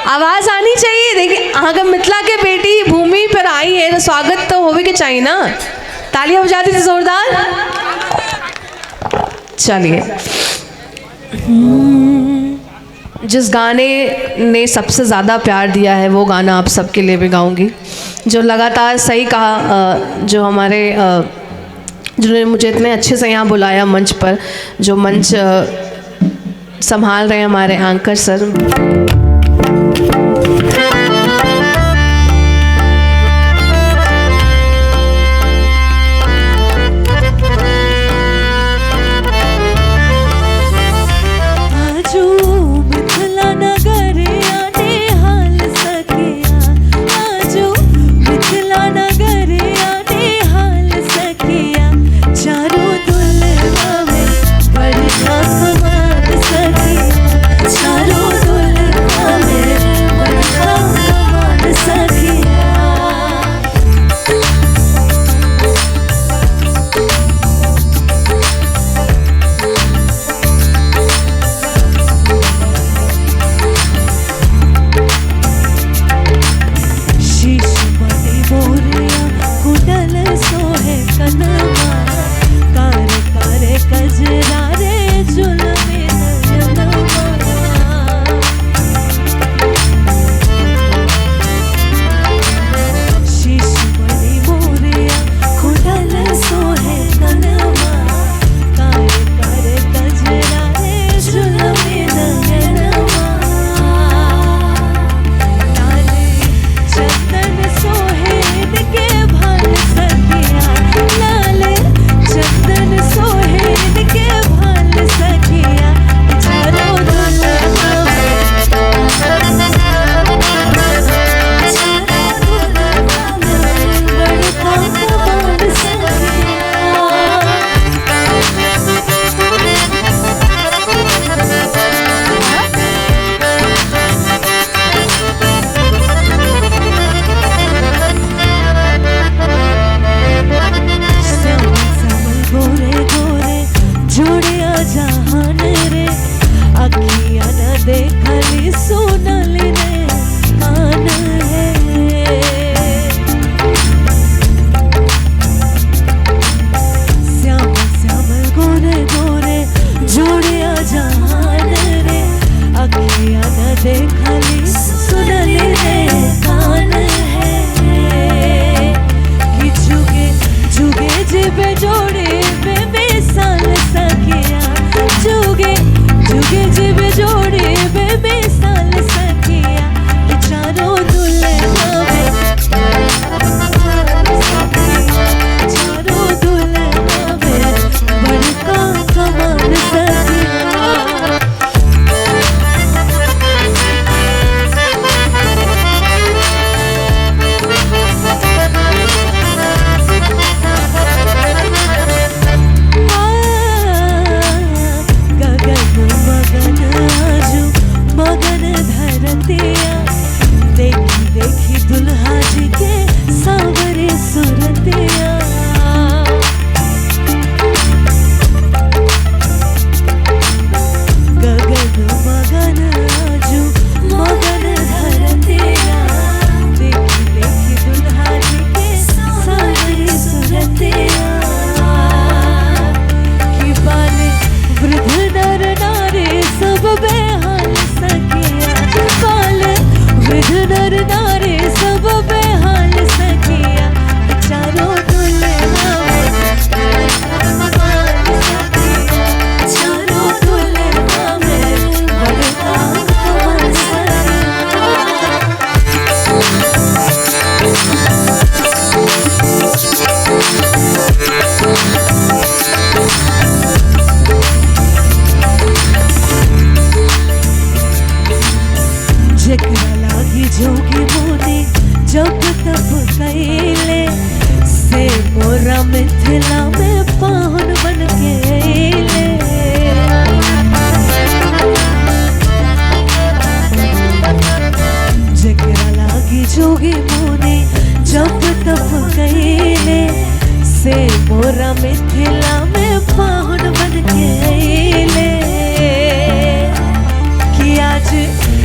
आवाज आनी चाहिए। देखिए अहाँ मिथिला के बेटी भूमि पर आई है तो स्वागत तो होवे के चाहिए ना। तालियां बजा दीजिए जोरदार। चलिए, जिस गाने ने सबसे ज़्यादा प्यार दिया है वो गाना आप सबके लिए भी गाऊंगी। जो लगातार सही कहा, जो हमारे जिन्होंने मुझे इतने अच्छे से यहाँ बुलाया मंच पर, जो मंच संभाल रहे हैं हमारे एंकर सर।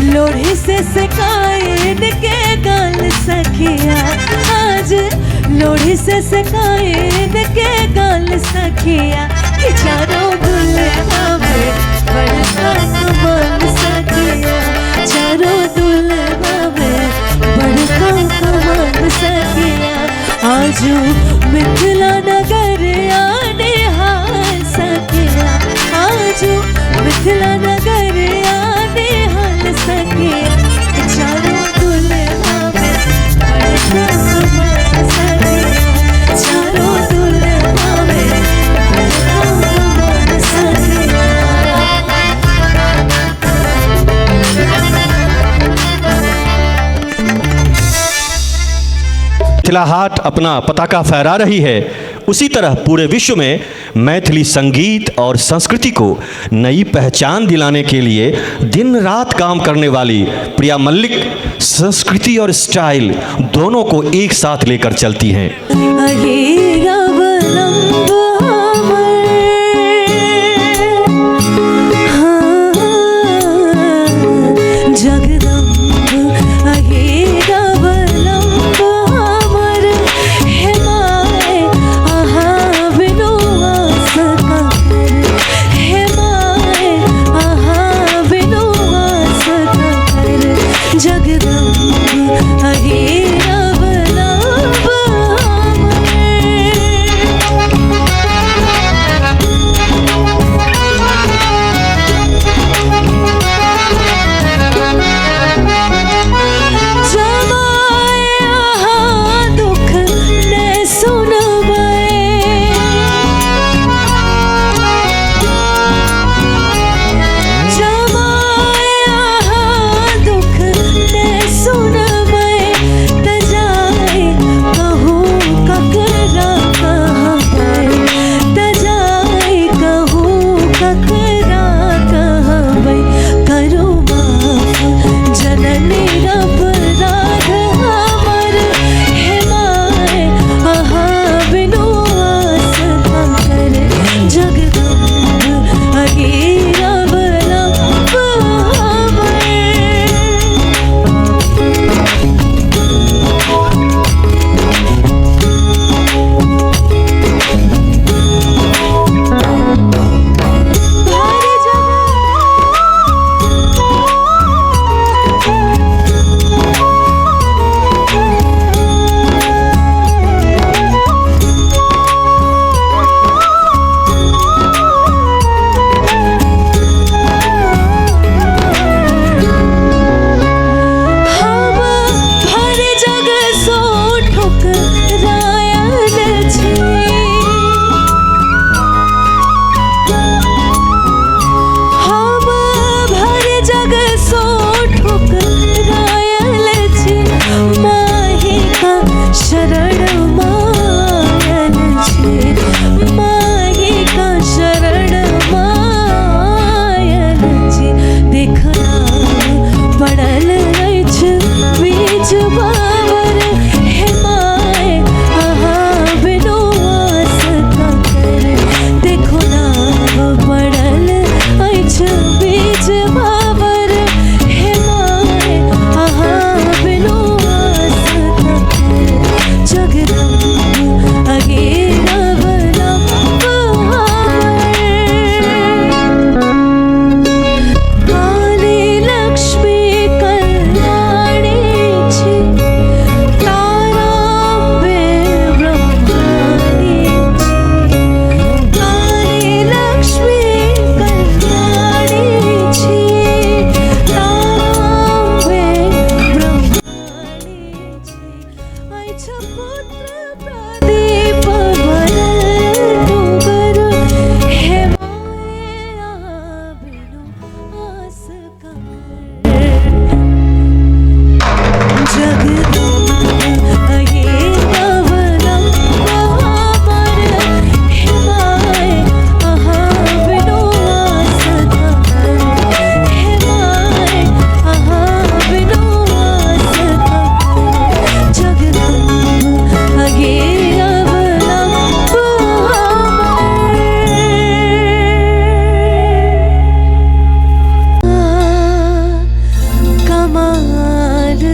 लोट लोढ़ी से सकाइन के गाल सखिया, आज लोढ़ी से सकाइन के गाल सखिया, कि चारों दुल्हा में बड़का कमाल सखिया, चारों दुल्हा में बड़का कमाल सखिया, आजू मिथिला नगर आने हाल सखिया, आजू मिथिला नगर आने हाल सखिया, चारों दुल्हा में बड़का कमाल सखिया, चारों दुल्हा में बड़का कमाल सखिया। मिथिला हाट अपना पताका फहरा रही है, उसी तरह पूरे विश्व में मैथिली संगीत और संस्कृति को नई पहचान दिलाने के लिए दिन रात काम करने वाली प्रिया मल्लिक संस्कृति और स्टाइल दोनों को एक साथ लेकर चलती हैं। जगदम्ब।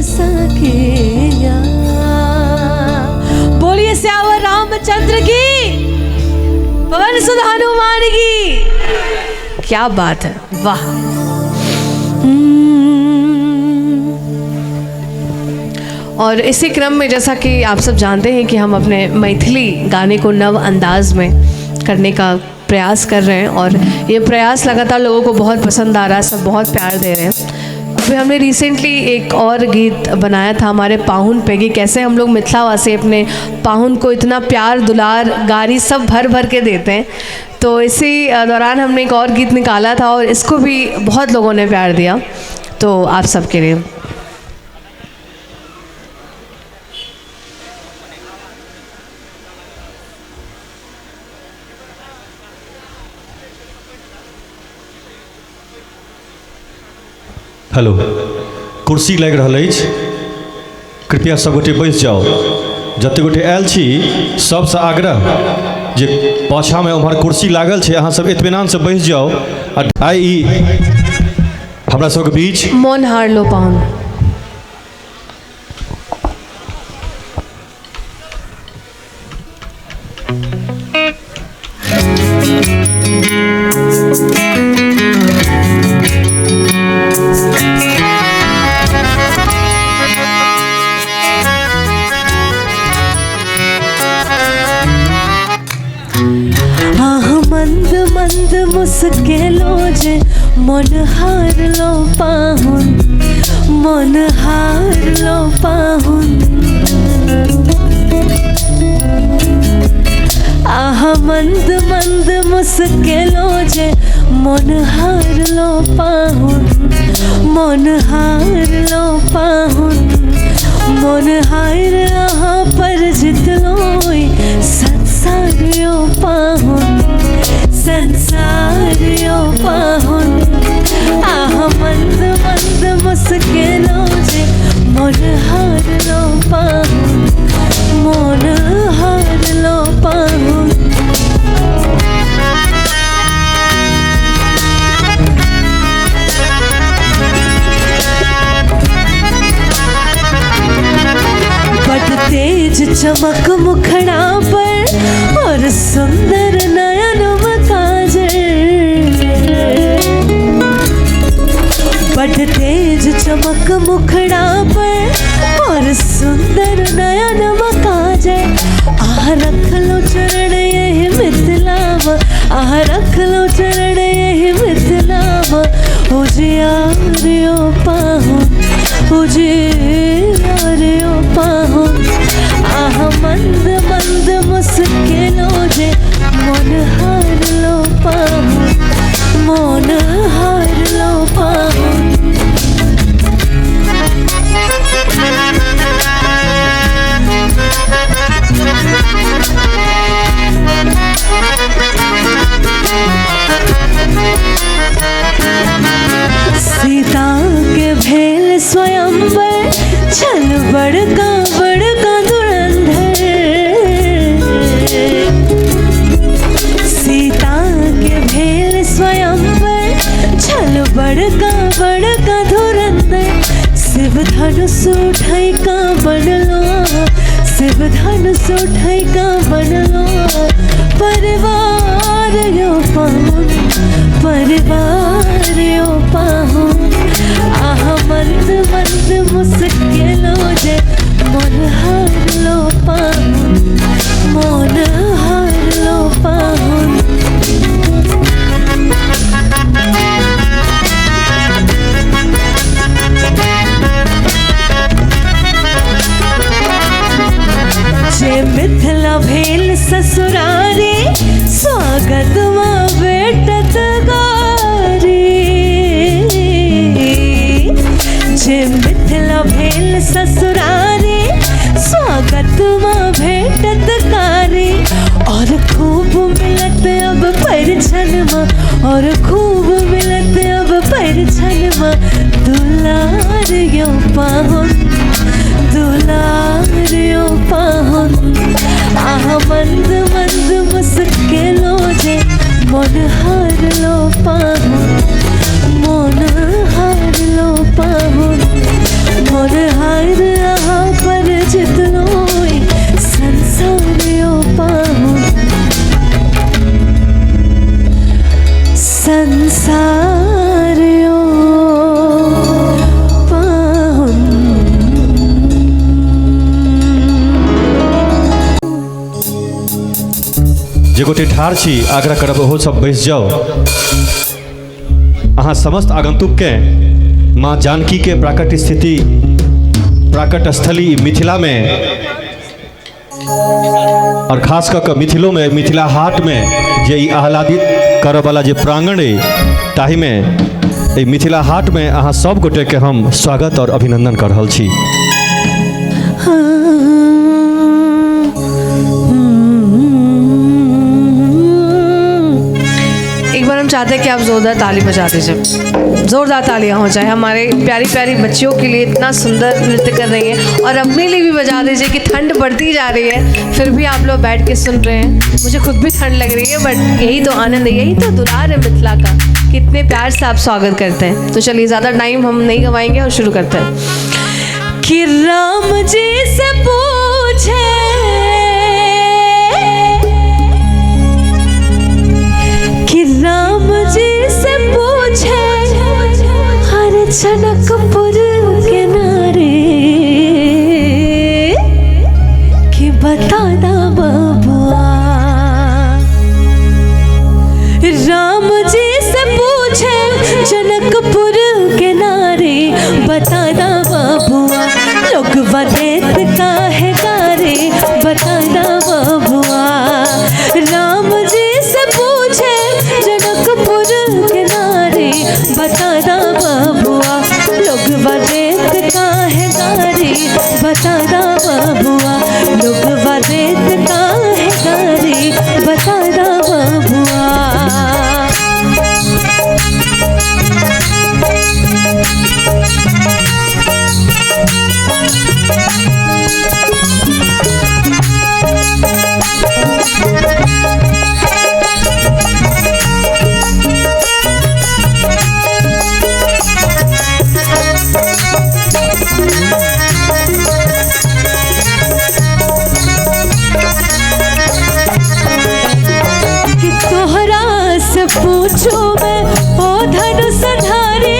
सखिया। बोलिए श्यावर रामचंद्र की, पवन सुत हनुमान की। क्या बात है, वाह। और इसी क्रम में जैसा कि आप सब जानते हैं कि हम अपने मैथिली गाने को नव अंदाज में करने का प्रयास कर रहे हैं और ये प्रयास लगातार लोगों को बहुत पसंद आ रहा है, सब बहुत प्यार दे रहे हैं। अभी हमने रिसेंटली एक और गीत बनाया था हमारे पाहुन पे कि कैसे हम लोग मिथिलावासी अपने पाहुन को इतना प्यार दुलार गारी सब भर भर के देते हैं। तो इसी दौरान हमने एक और गीत निकाला था और इसको भी बहुत लोगों ने प्यार दिया, तो आप सबके लिए। हेलो, कुर्सी लागि रहल अछि, कृपया सब गोटे बैस जाओ। जते गोटे आयल छी सबसँ आग्रह जे पाछामे उम्हर कुर्सी लागल छै, अहाँ सब इत्मीनानसँ बैस जाओ। आ आइ ई हमरा सबके बीच मोन हार लो पाहुन। मंद मंद मुस्केलो जे मन हार लो पाहुन, मन हार लो पाहुन। आहा मंद मंद मुस्केलो जे मन हार लो पाहुन, मन हार लो पाहुन। मन हार आहा पर जितलो संसार यो पाहुन, संसार यो पाहुन। आहा मंद मंद मुस्केलो जे मन हार लो पाहुन, मन हार लो पाहुन। बड़ तेज चमक मुखड़ा पर और सुंदर नयन काजल, बड़ तेज चमक मुखड़ा पर और सुंदर नयन काजल। आह रख लो चरण यही मिथिलावा, आह रख लो चरण यही मिथिलावा। उजियार यो पाहुन, उजियार यो पाहुन। आह मंद मंद मुस्केलो जे मन हार लो पाहुन, मन हार लो पाहुन। सीता के भेल स्वयंवर छल बड़का बड़का धुरंधर, सीता के भेल स्वयंवर छल बड़का बड़का धुरंधर। शिव धनुष उठै का बनलो, शिव धनुष उठै का बनलो। परिवार यो पाहुन, परिवार यो पाहुन। आहा मंद मंद मुस्केलो जे मन हार लो पाहुन, मन हार लो पाहुन। जे मिथिला भेल ससुरारी स्वागत माँ भेटत गारी, जे मिथिला भेल ससुरारी स्वागत माँ भेटत कारी। और खूब मिलत अब परिछन माँ, और खूब मिलत अब परिछन माँ। दुलार यो पाहुन, दुलार यो पाहुन। आहा मंद मंद मुस्केलो जे मन हार लो पाहुन, मन हार लो पाहुन। मन हार गोटे ठाढ़ छी, आग्रह करब ओहो सब बैस जाउ। अहाँ समस्त आगंतुकके माँ जानकी के प्राकट स्थिति, प्राकट स्थली मिथिला में और खास कऽ कऽ मिथिलो में, मिथिला हाट में जे ई आह्लादित करऽवला जे प्रांगण अइ, ताहिमे एहि मिथिला हाट में अहाँ सब गोटेके हम स्वागत और अभिनंदन कर रहल छी। एक बार हम चाहते हैं कि आप जोरदार ताली बजा दीजिए, जोरदार तालियां हो जाए हमारे प्यारी प्यारी बच्चियों के लिए। इतना सुंदर नृत्य कर रही हैं और अपने लिए भी बजा दीजिए कि ठंड बढ़ती जा रही है, फिर भी आप लोग बैठ के सुन रहे हैं। मुझे खुद भी ठंड लग रही है, बट यही तो आनंद है, यही तो दुलार है मिथिला का, कितने प्यार से आप स्वागत करते हैं। तो चलिए ज़्यादा टाइम हम नहीं गंवाएंगे और शुरू करते हैं। कि राम जी से पूछे, कि राम जी से पूछे हर जनकपुर के नारे, कि बता दा बबुआ। राम जी से पूछे जनकपुर के नारे, बता दा बबुआ, लोग देत काहे गारे, बता दा बबुआ। राम जी से पूछे जनकपुर के नारे, बता दा बबुआ, लोग देत काहे गारे, बता दा बबुआ, लोग देत काहे गारे, बता दा बबुआ। कि तोहरा से पूछो मैं ओ धनुष धारे,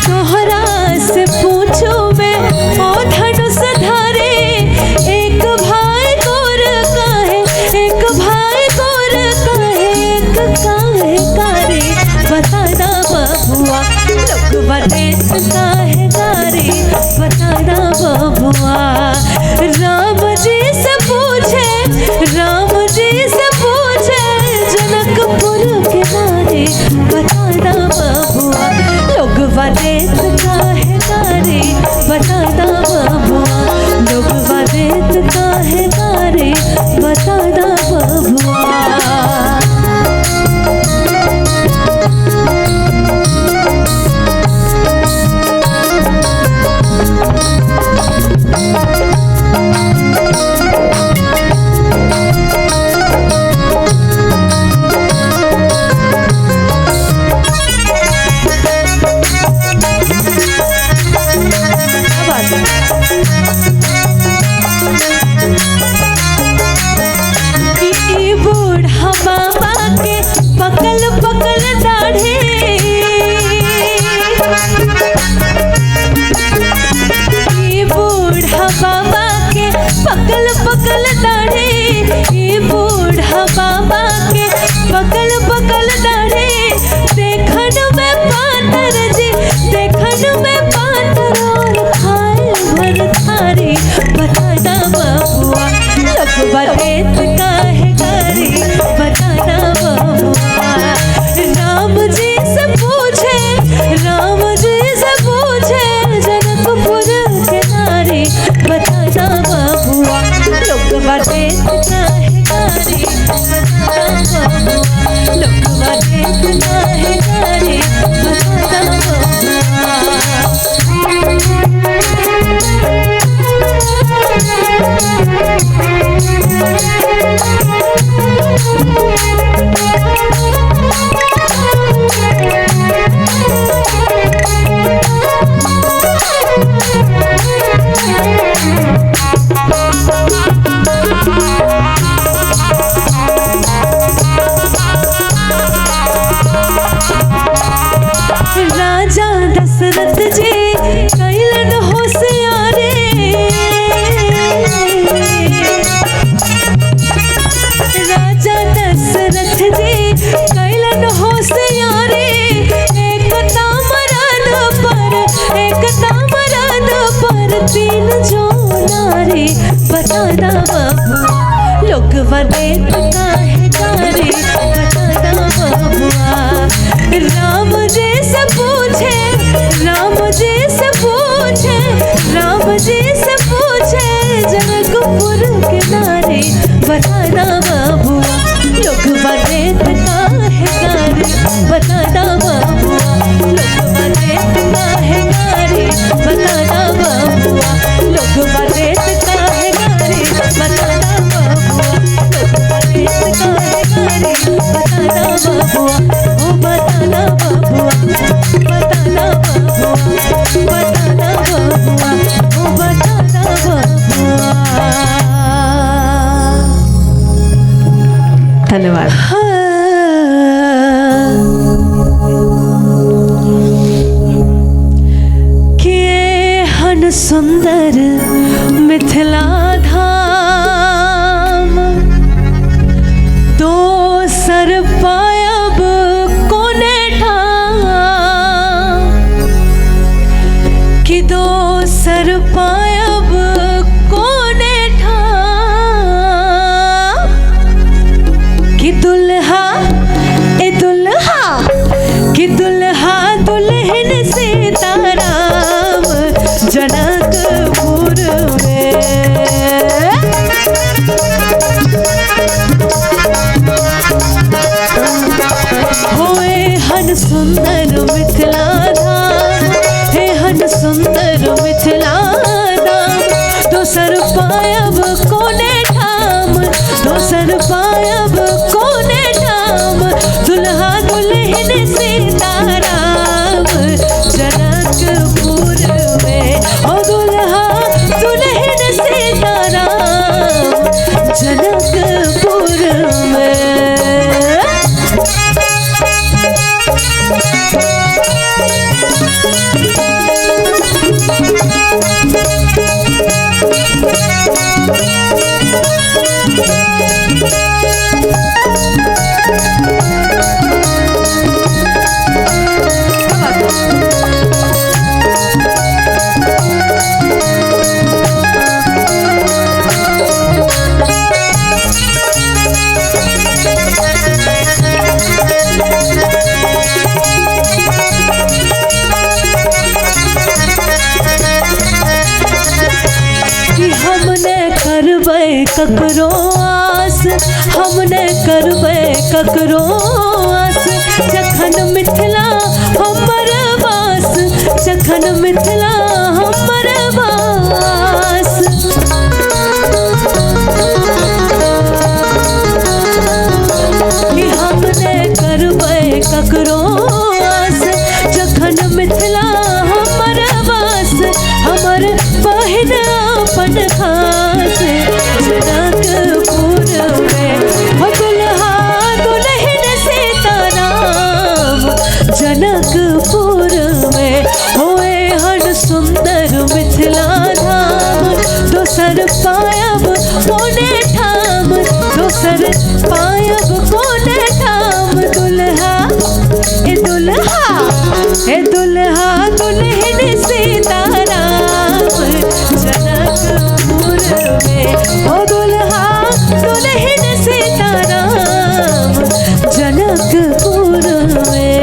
तोहरा से पूछो मैं ओ धनुष धारे, एक भाई गोर काहे, एक भाई गोर काहे, एक काहे कारे, बता दा बबुआ, लोग देत काहे गारे, बता दा बबुआ। राम जी से पूछे, राम जी से पूछे जनकपुर के नारे, बता दा बबुआ, लोग देत काहे गारे, बता दा बबुआ, लोग देत काहे गारे, बता दा बबुआ। दुल्हन जो नारी बताना बबुआ, लोगवा देत काहे गारी बताना बबुआ। राम जी से पूछे, राम जी से पूछे, राम जी से पूछे जनकपुर के नारी बताना बबुआ, लोगवा देत काहे गारी बताना बबुआ, लोगवा देत काहे गारी बताना बबुआ, लोगवा देत काहे गारी बताना बबुआ, लोगवा देत काहे गारी बताना बबुआ, ओ बताना बबुआ, बताना बबुआ, बताना बबुआ, ओ बताना बबुआ। धन्यवाद। के हन सुंदर मिथिला धाम, दोसर पायब कोने ठाम, कि दोसर पायब कोने ठाम, कि दुल्हा ए दुल्हा, कि दुल्हा दुल्हन सीताराम जनकपुर में। होए हन सुंदर मिथिला धाम, हे हन सुंदर मिथिला धाम, दोसर पायब कोने ठाम, दोसर पायब कोने ठाम, दुल्हा दुल्हन सीताराम जनकपुर में, ओ दुल्हा दुल्हन सीताराम जनकपुर में। कि हमने करबै ककरो आस, हमने करबै ककरो आस, जखन मिथिला हमर वास, जखन मिथिला हमर वास। कि हमने करबै ककरो आस, जखन मिथिला हमर वास, हमर बहिन अपन खास जनकपुर में, हो दुल्हा दुल्हन सीताराम जनकपुर में। होए हन सुंदर मिथिला धाम, दोसर पायब कोने ठाम, दोसर पायब कोने ठाम, दुल्हा ए दुल्हा ए दुल्हा दुल्हन सीताराम जनकपुर में, ओ दुल्हा दुल्हन सीताराम जनकपुर में।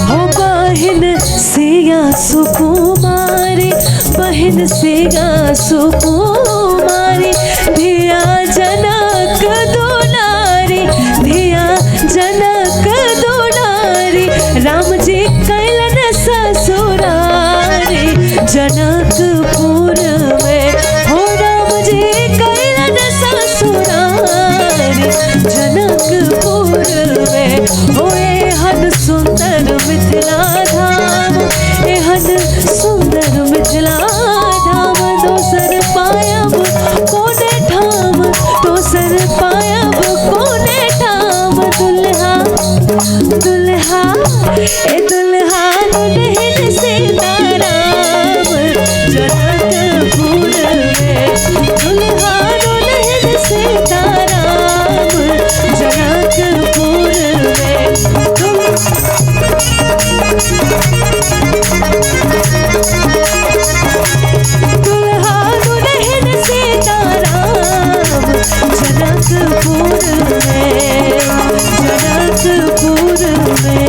हो बहिन सिया सुकुमारी, बहिन सिया सुकुमारी, धिया जनक दुलारी, धिया जनक दुलारी, राम जी कैलन ससुरारी जनकपुर में, हो राम जी कैलन ससुरारी जनकपुर में। हो एहन सुंदर मिथिला धाम, एहन दुल्हा ए दुल्हा दुल्हन सीताराम जनकपुर में, दुल्हा दुल्हन सीताराम जनकपुर में। दुल्हा दुल्हन सीताराम जनकपुर में, जनकपुर में,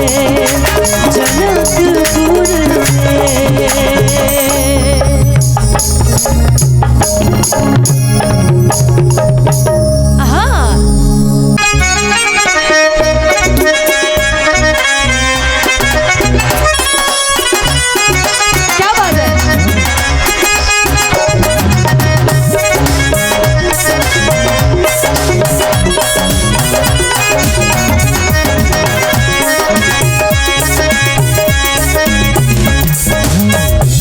जनकपुर में। हाँ क्या बात है।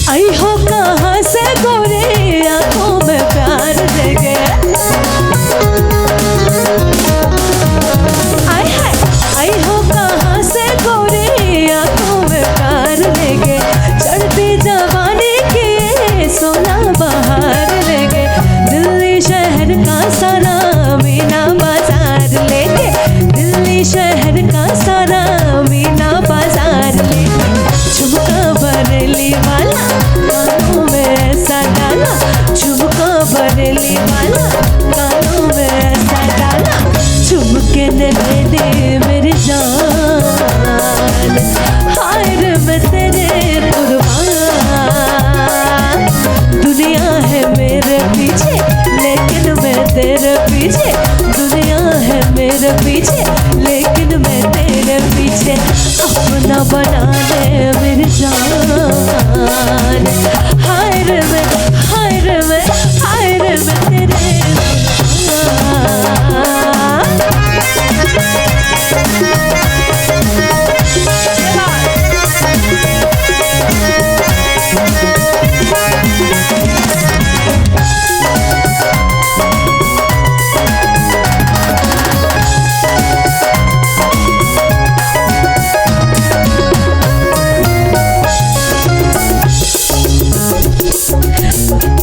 आई हो कहाँ से गोरे आंखों में प्यार दे गए, आई है आई हो कहाँ से गोरे आंखों में प्यार ले गए, चढ़ती जवानी के सोना बहार ले गए, दिल्ली शहर का सारा मीना बाजार ले गए, दिल्ली शहर का सारा मीना बाजार ले गए। झुमका बरेली वाला कानों में ऐसा डाला, झुमका बरेली वाला कानों में ऐसा डाला, झुमके ने ले ली मेरी जान, हाय रे मैं तेरे कुर्बान। दुनिया है मेरे पीछे लेकिन मैं तेरे पीछे, दुनिया है मेरे पीछे लेकिन मैं तेरे पीछे, अपना बना ले मेरी जान, हाय रे मैं, हाय रे मैं, हाय रे मैं तेरे कुर्बान।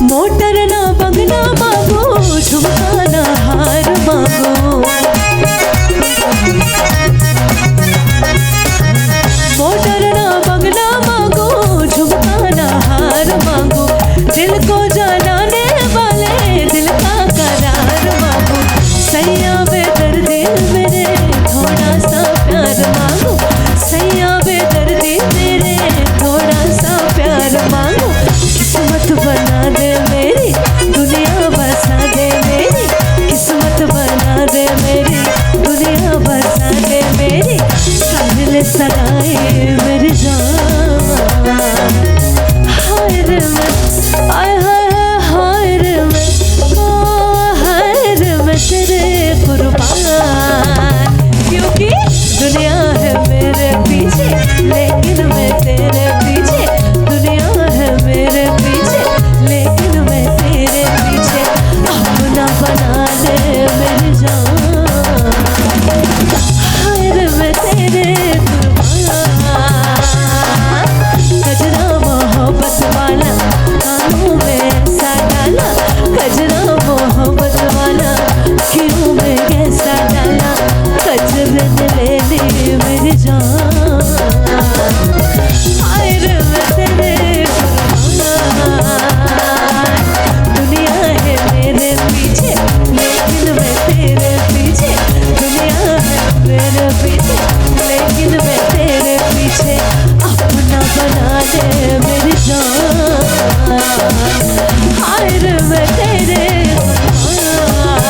मोटर ना बंगला मांगो, झुमका ना हार मांगो, मोटर ना बंगला मांगो, झुमका ना हार मांगो, दिल को जलाने वाले दिल का करार मांगो, सैया बेदर्दी मेरे थोड़ा सा प्यार मांगो, सैया बेदर्दी मेरे थोड़ा सा प्यार मांगो, किस्मत बना दे मेरी दुनिया बसा दे मेरी, किस्मत बना दे मेरी दुनिया बसा दे मेरी, कर ले सगाई मेरी जान, हाय रे मैं, आय हाय हाय रे मैं, ओ हाय रे मैं तेरे कुर्बान, क्योंकि दुनिया है मेरे पीछे लेकिन मैं तेरे पीछे, दुनिया है मेरे पीछे लेकिन मैं तेरे पीछे, अपना बना ले मेरी जान, हाय रे मैं तेरे कुर्बान। कजरा मोहब्बत वाला कानों में ऐसा डाला, कजरा मोहब्बत वाला क्यों में कैसा डाला, कजरे ने ले ली मेरी जान, हाय रे मैं तेरे कुर्बान। दुनिया है मेरे पीछे लेकिन मैं तेरे पीछे, दुनिया है मेरे पीछे लेकिन मैं तेरे पीछे, अपना बना ले मेरी जान, हाय रे मैं तेरे कुर्बान।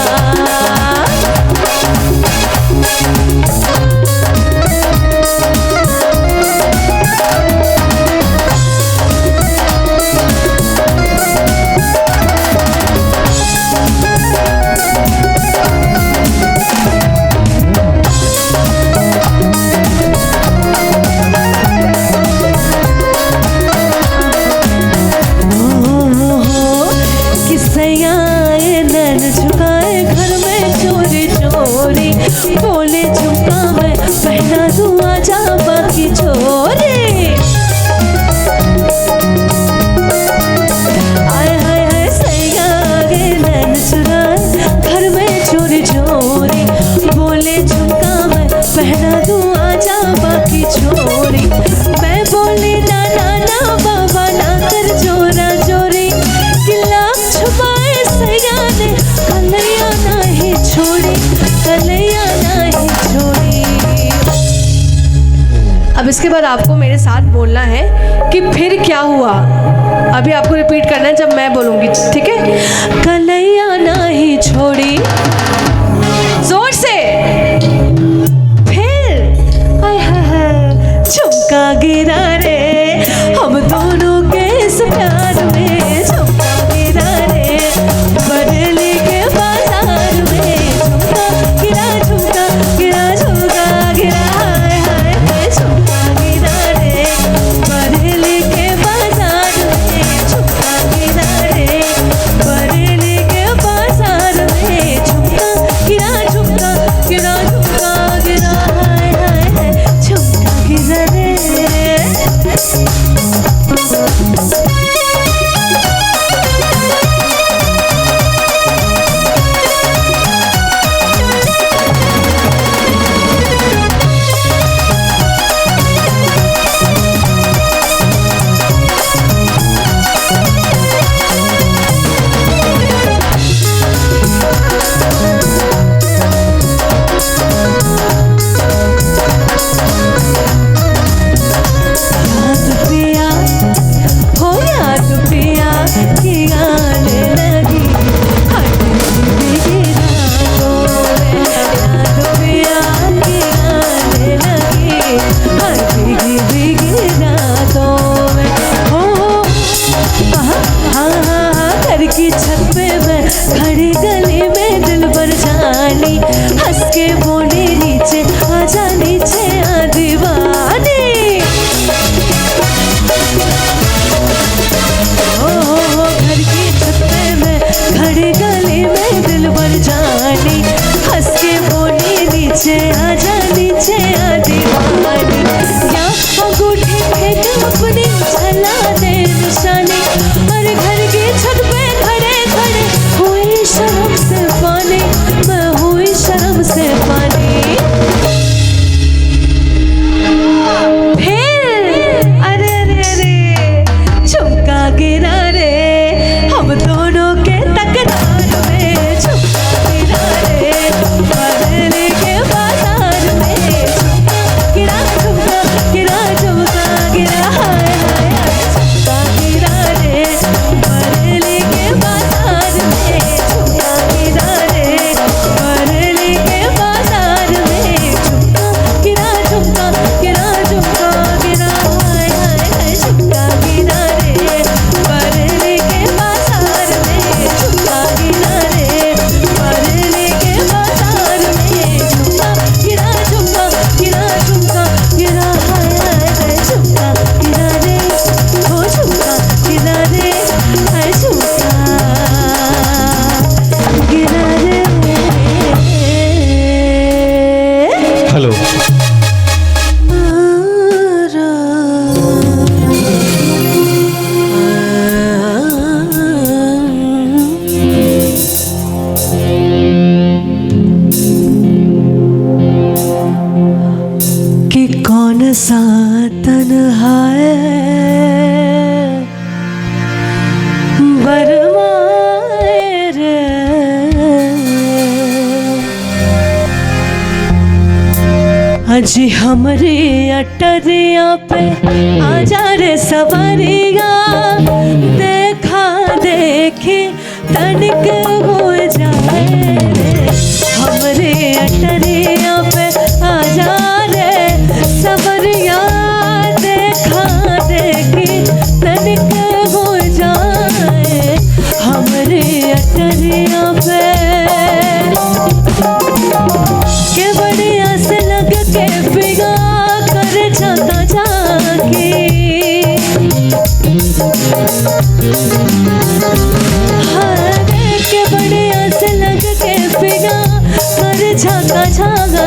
तू आजा बाकी छोरी। मैं बोली ना ना ना बाबा ना कर जोरा जोरी, कि लाख छुपाए सैया ने कलैया नहीं छोड़ी, कलैया नहीं छोड़ी। अब इसके बाद आपको मेरे साथ बोलना है कि फिर क्या हुआ। अभी आपको रिपीट करना है जब मैं बोलूँगी, ठीक है? कलैया नहीं छोड़ी, जोर से। फिर हाय हाय झुमका गिरा रे हम दोनों के इस प्यार में, झुमका गिरा रे बरेली के बाजार में, झुमका गिरा झुमका गिरा झुमका गिरा हाय हाय हाय, झुमका गिरा रे बरेली के बाजार में, झुमका गिरा रे बरेली के बाजार में, झुमका गिरा झुमका गिरा झुमका गिरा हाय हाय हाय, झुमका गिरा रे। याद पिया हो याद पिया की आने लगी हट भीगी रातों में, याद पिया की आने लगी हर भीगी भीगी रातों में। हो हाँ हाँ हाँ घर की छत पे मैं खड़ी गली में दिल भर जानी, हंस के बोले नीचे आजा नीचे आ दीवानी। ओ हो घर की छत पे मैं खड़ी गली में दिल भर जानी, हंस के बोली नीचे आजा नीचे आ दीवानी। या अंगूठे फेंक अपनी चला दे निशानी, और घर की छत पे खड़े खड़े हुई शर्म से पानी, मैं हुई शर्म से पानी। फिर अरे अरे अरे झुमका गिरा रे हम दोनों के तकरार में, झुमका गिरा रे बरेली के बाजार में, झुमका गिरा झुमका गिरा झुमका गिरा हाय हाय हाय, झुमका गिरा रे बरेली के बाजार में, झुमका गिरा रे बरेली के बाजार में, झुमका गिरा झुमका गिरा झुमका गिरा हाय हाय हाय, झुमका गिरा रे बरेली के बाजार में, झुमका गिरा रे बरेली के बाजार में, झुमका गिरा झुमका गिरा झुमका गिरा हाय हाय हाय, झुमका गिरा रे हो झुमका गिरा रे हाय झुमका गिरा रे। हेलो कि कौन सा तन्हा है बरमाए रे, अजी हमरे अटरिया पे आजा रे सवारिया, देखा देखी तनिक हो जाए रे, हमरे अटरिया पे आजा रे सवरिया, देखा देखी तनिक हो जाए हमरे अटरिया पे। के बढ़िया से लग के फिगा कर जाता जाके, हाँ के बढ़िया से लग के फिगा कर झाका झाका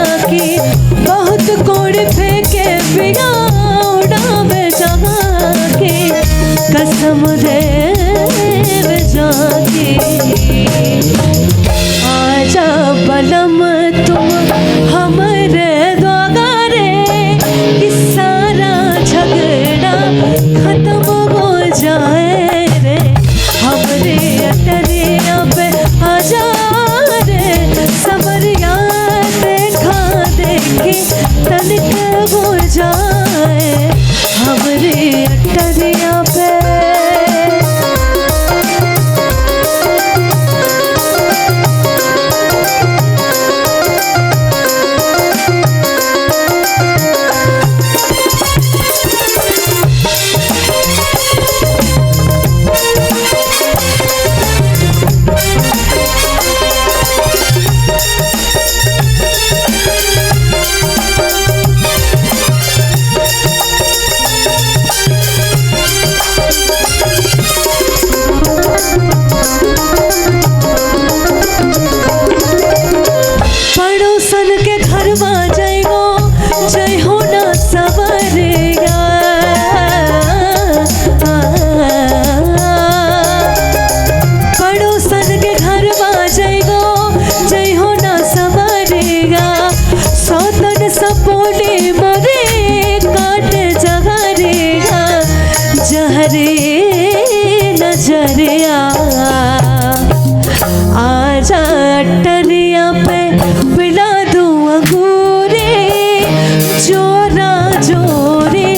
जोरा जोरी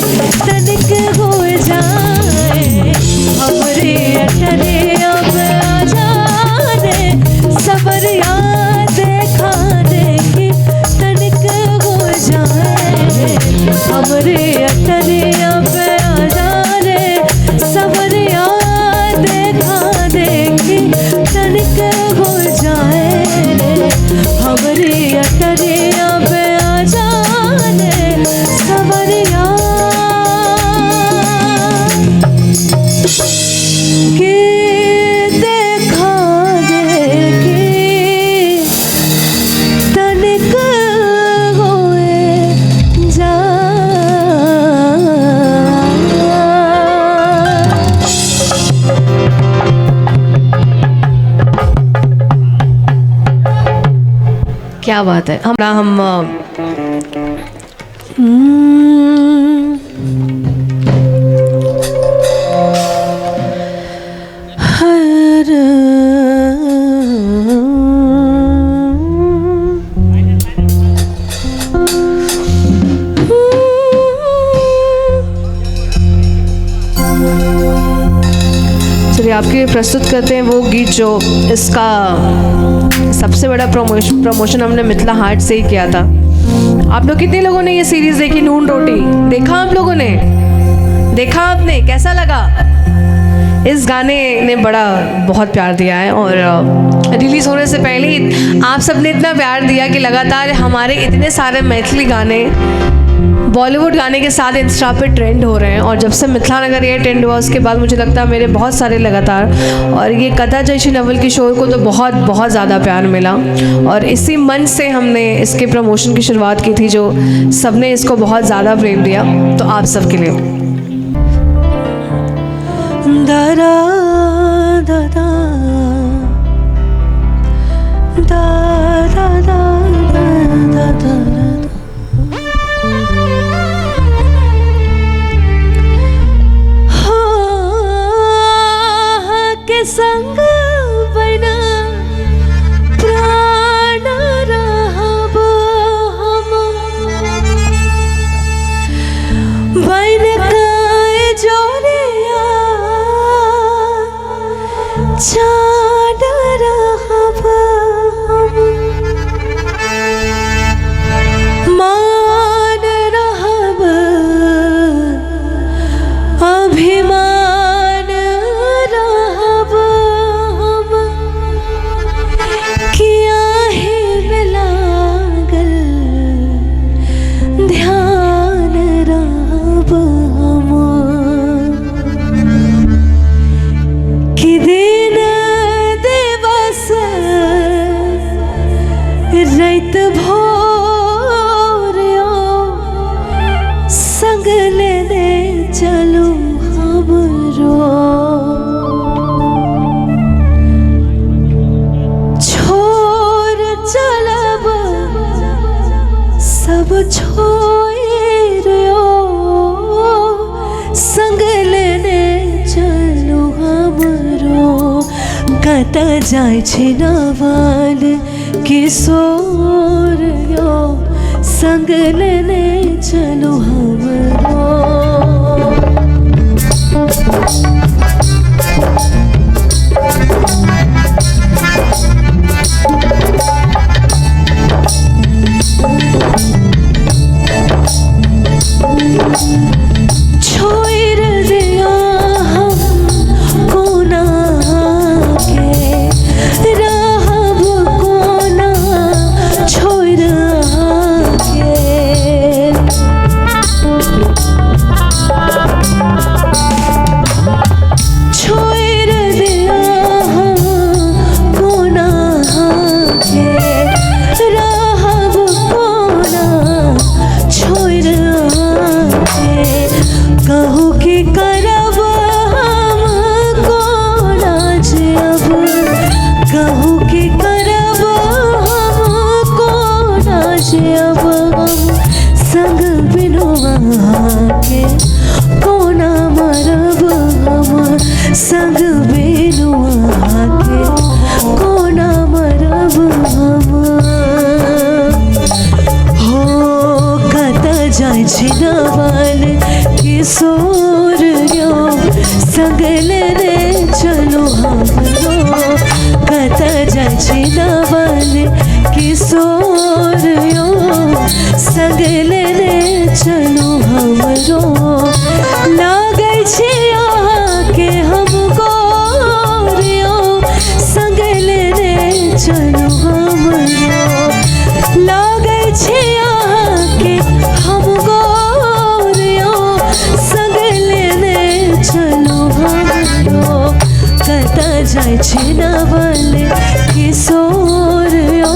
तनिक हो जाए हमरे अटरे अब आ जाने सबरिया देखा देखी तनिक हो जाए हमरे अटरे अब आ जाने सबरिया देखा देखी तनिक हो जाए हमरे अटरे अब आ जाने सबरिया के देखा देखी तनिक होए जा। क्या बात है। हम हर चलिए आपके लिए प्रस्तुत करते हैं वो गीत जो इसका सबसे बड़ा प्रमोशन प्रमोशन हमने मिथिला हाट से ही किया था। आप लोग कितने लोगों ने ये सीरीज़ देखी, नून रोटी? देखा आप लोगों ने? देखा आपने? कैसा लगा? इस गाने ने बड़ा बहुत प्यार दिया है और रिलीज़ होने से पहले ही आप सब ने इतना प्यार दिया कि लगातार हमारे इतने सारे मैथिली गाने बॉलीवुड गाने के साथ इंस्टा पे ट्रेंड हो रहे हैं। और जब से मिथिला नगर ये ट्रेंड हुआ उसके बाद मुझे लगता है मेरे बहुत सारे लगातार, और ये कथा जैसी नवल किशोर को तो बहुत बहुत ज़्यादा प्यार मिला और इसी मन से हमने इसके प्रमोशन की शुरुआत की थी, जो सबने इसको बहुत ज़्यादा प्रेम दिया। तो आप सबके लिए दरा दा दा दा दा दा दा दा हो के संग बना प्राण रहब हम बन के जोरिया चाँद रहब हम मान रहब अभिमान रहब हम किया ही में लागल ध्यान रहब हम कि दिन दिवस रैत भोर संग लेने चलू हमरो छोड़ चलब सब छोड़ संग लेने चलू हमरो कत जाय छी नवल किशोर यो संग लेने चलू हमरो। छोड़ दिया हम कोना के रहब कोना छोड़ के छोड़ दिया हम कोना के रहब कोना छोड़ के कहू की करब हम कोना जियब कहू की करब हम कोना जियब हम संग बिनु के कोना मरब हम संग बिनु के कोना मरब हम हो कत छी नवल किशोर यो, संग लेने चलू हमरो। कतऽ जाइ छी नवल किशोर यो, संग लेने चलू हमरो। लागै छी अहाँके हम गोर यो, संग लेने चलू हमरो। लागै छी अहाँके हम गोर यो, संग लेने चलू हमरो। कतऽ जाइ छी नवल किशोर यो,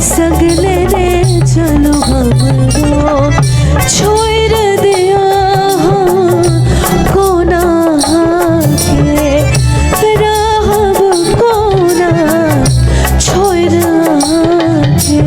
संग लेने चलू हमरो। छोड़ि दियौ कोना के रहब कोना, छोड़ि अहाँके।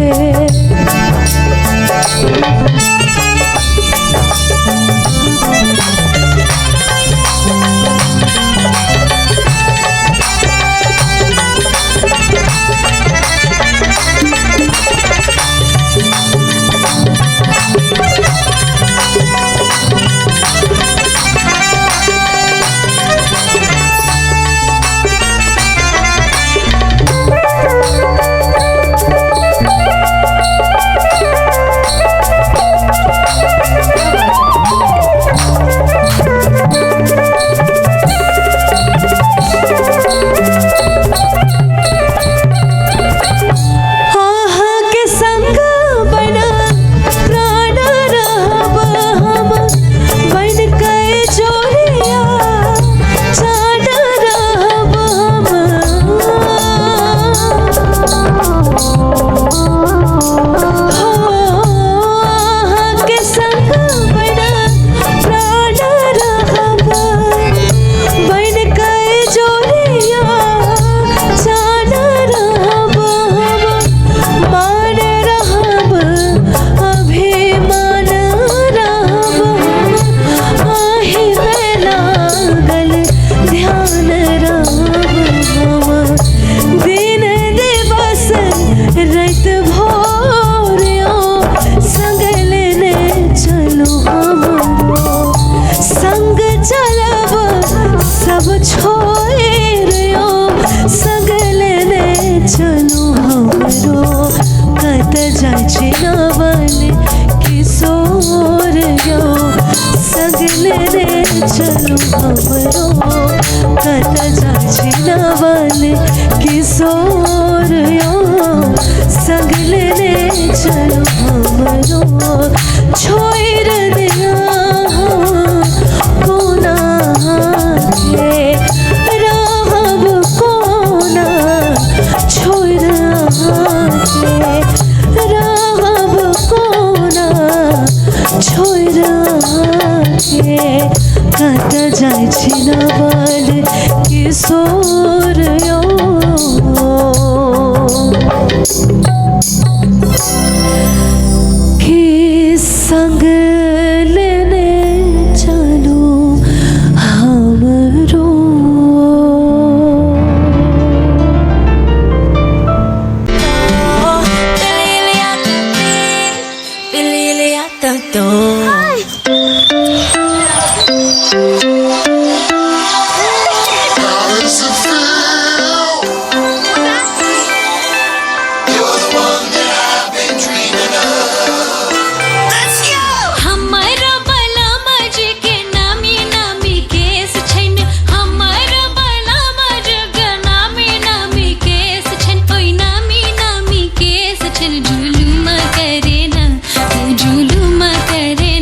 अहाँके संग बना प्राण रहब हम, बन के जोड़िया चाँद रहब हम। हो अहाँके संग बना प्राण रहब, बन के जोड़िया चाँद रहब हम। मान रहब अभिमान रहब, अही में लागल ध्यान रहब हम। दिन दिवस राति भोर यो, संग लेने चलू हमरो। संग चलब सब छोड़ि यो, संग लेने चलू हमरो। कतऽ जाइ छी नवल किशोर यो, संग लेने चलू हमरो। कतऽ जाइ छी नवल किशोर यो, संग लेने चलू हमरो। छोड़ि दियौ कोना के रहब कोना, छोड़ि अहाँके रहब कोना, छोड़ि अहाँके। कतऽ जाइ छी नवल किशोर यो, के संग लेने चलू हमरो। How does it feel? You're the one that I've been dreaming of. हमर बलमज के नामी नामी केस छैन, हमर बलमज के नामी नामी केस छैन, ओइ नामी नामी केस छैन। जुलुम करे ना, ओ जुलुम करे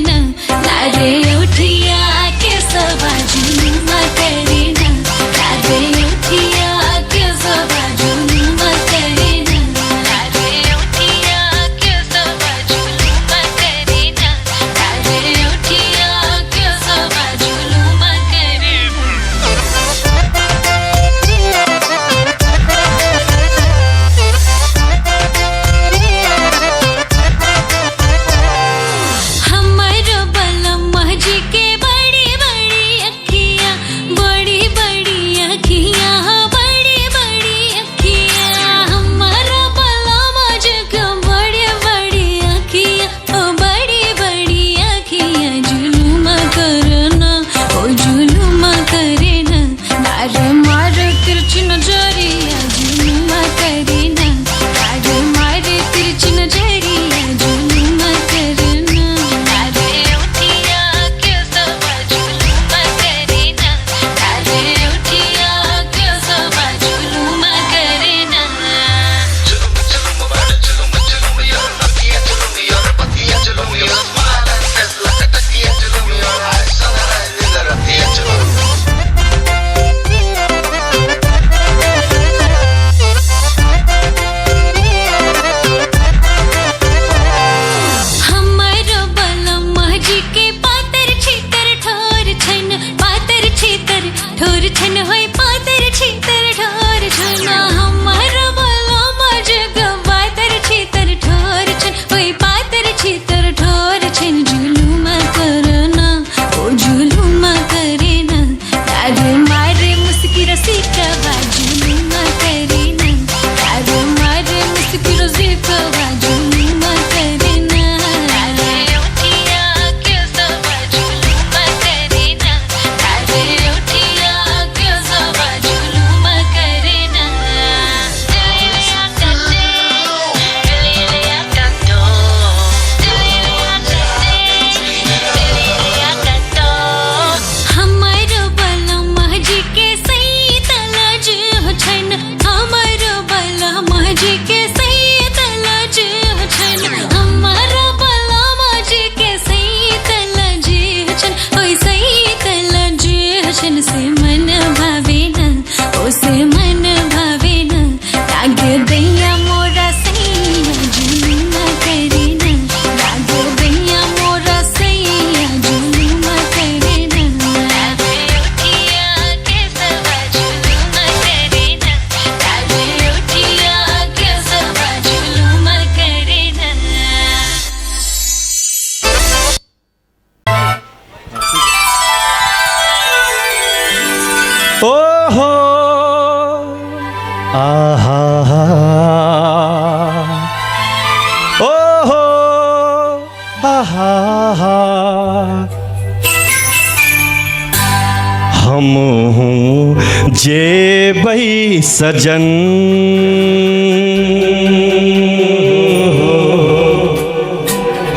हमहूँ जेबै सजन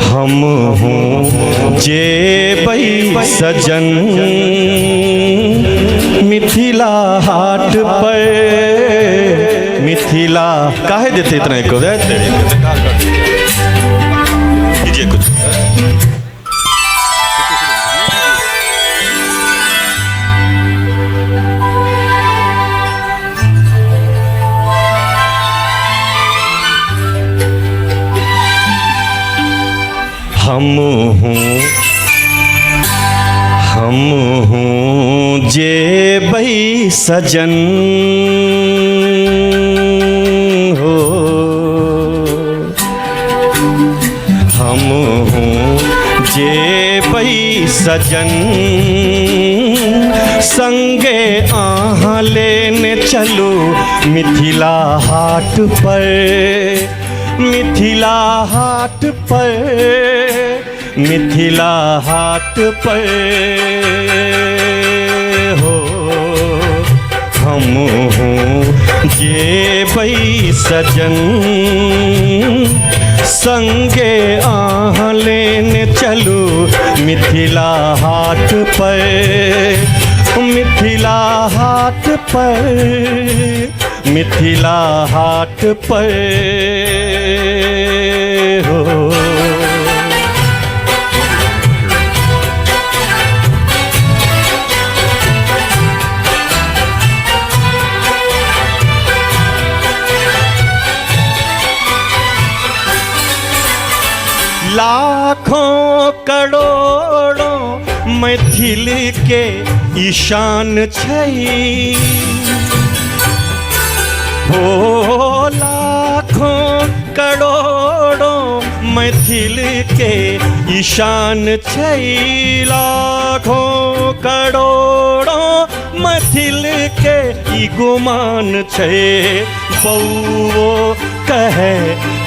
हमहूँ जेबै सजन मिथिला हाट पर। मिथिला काहे देते इतना एको कीजिए कुछ। हमहूँ जेबै सजन हो, हमहूँ जेबै सजन संगे अहाँ लेने चलू मिथिला हाट पर, मिथिला हाट पर, मिथिला हाट पर हो। हमहूँ जेबै सजन संगे अहाँ लेने चलू मिथिला हाट पर, मिथिला हाट पर, मिथिला हाट पर हो। लाखों करोड़ों मैथिल के ईशान छै हो, लाखों करोड़ों मैथिल के ईशान छै, लाखों करोड़ों मैथिल के ई गुमान छै। बौओ कहे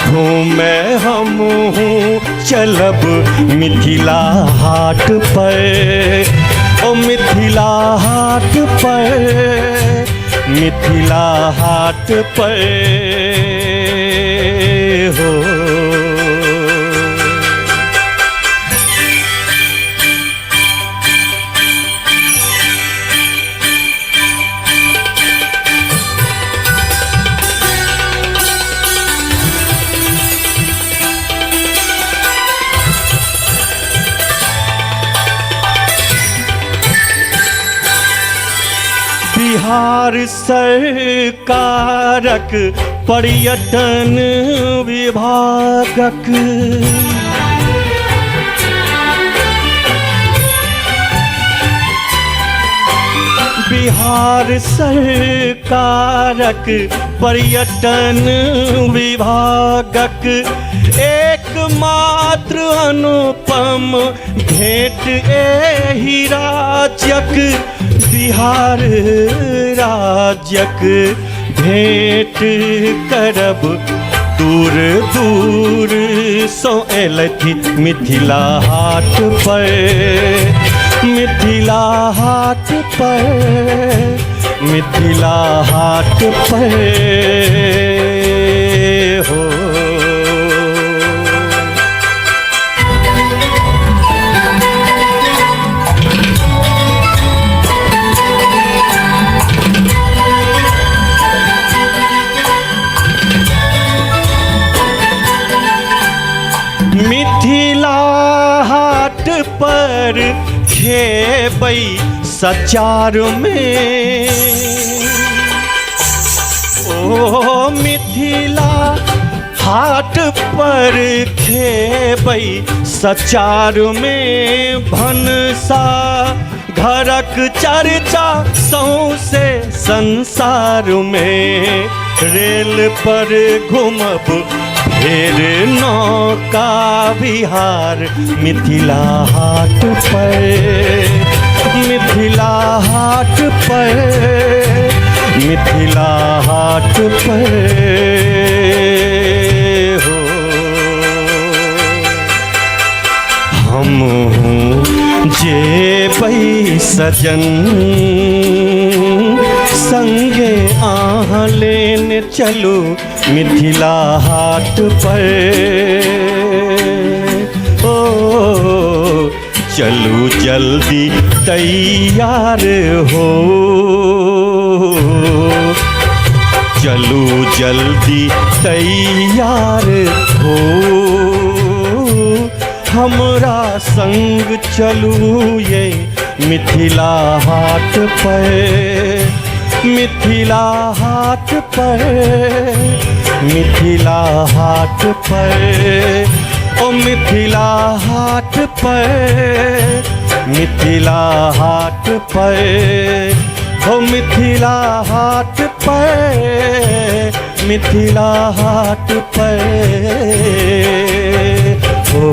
घूमे हमहूँ चलब मिथिला हाट पर, ओ मिथिला हाट पर, मिथिला हाट पर हो। बिहार सरकारक पर्यटन विभागक बिहार सरकारक पर्यटन विभागक एकमात्र अनुपम भेंट एहि राज्यक, बिहार राज्यक भेंट करब दूर दूर सँ एलथि मिथिला हाट पर, मिथिला हाट पर, मिथिला हाट पर हो। मिथिला हाट पर खेबै सचार में, ओ मिथिला हाट पर खेबै सचार में, भनसा घरक चर्चा सौंसे संसार में, रेल पर घूमब फेर नौका विहार मिथिला हाट पर, मिथिला हाट पर, मिथिला हाट पर हो। हम हमहूँ जेबै सजन संगे अहाँ लेने चलू मिथिला हाट पर। ओ चलू जल्दी तैयार हो, चलू जल्दी तैयार हो, हमरा संग चलू ये मिथिला हाट पर, मिथिला हाट पर, मिथिला हाट पर, ओ मिथिला हाट पर, मिथिला हाट पर, ओ मिथिला हाट पर, मिथिला हाट पर। ओ।